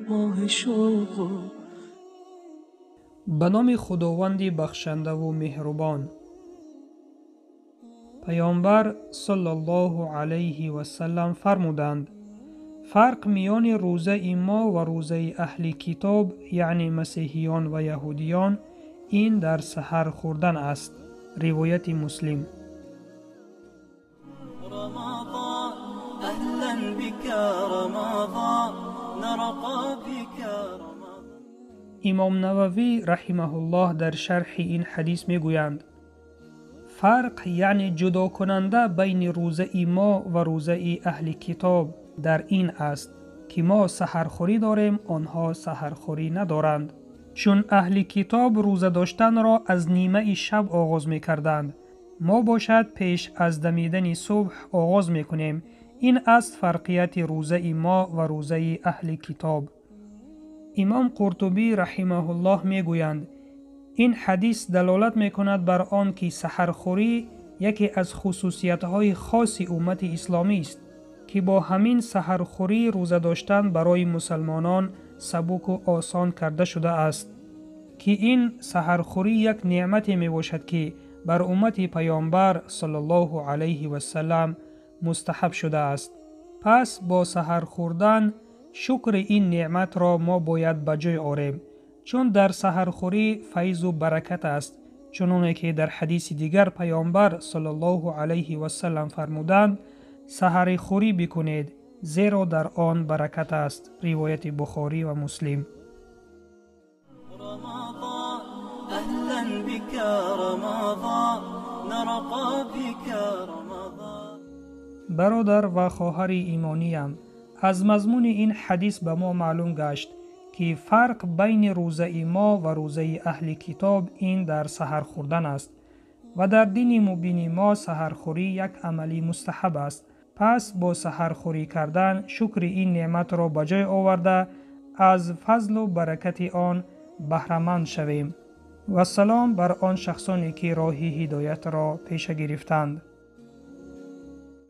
ماه شوق. به نام خداوند بخشنده و مهربان. پیامبر صلی الله علیه و سلم فرمودند: فرق میان روزه ما و روزه اهل کتاب، یعنی مسیحیان و یهودیان، این در سحر خوردن است. روایت مسلم. رمضان اهلا بك رمضان نرقى بك رمضان. امام نووی رحمه الله در شرح این حدیث میگویند: فرق یعنی جدا کننده بین روزه ما و روزه اهل کتاب در این است که ما سحرخوری داریم، آنها سحرخوری ندارند. چون اهل کتاب روزه داشتن را از نیمه شب آغاز میکردند، ما باشد پیش از دمیدن صبح آغاز میکنیم. این است فرقیت روزه ما و روزه اهل کتاب. امام قرطبی رحمه الله میگویند: این حدیث دلالت میکند بر آن که سحرخوری یکی از خصوصیت‌های خاص امت اسلامی است که با همین سحرخوری روزه داشتن برای مسلمانان سبک و آسان کرده شده است، که این سحرخوری یک نعمت می باشد که بر امت پیامبر صلی الله علیه و سلم مستحب شده است. پس با سحر خوردن شکر این نعمت را ما باید به جای آوریم، چون در سحرخوری فیض و برکت است، چنانه که در حدیث دیگر پیامبر صلی الله علیه و سلم فرمودند: سحرخوری بکنید زیرا در آن برکت است. روایت بخاری و مسلم. رمضان اهلا بك رمضان نرقى بك رمضان. برادر و خواهر ایمانیم، از مضمون این حدیث به ما معلوم گشت که فرق بین روزه ما و روزه اهل کتاب این در سحر خوردن است و در دین مبین ما سحرخوری یک عملی مستحب است. پس با سحرخوری کردن شکر این نعمت را به جای آورده از فضل و برکت آن بهره‌مند شویم. و سلام بر آن شخصانی که راه هدایت را پیش گرفتند.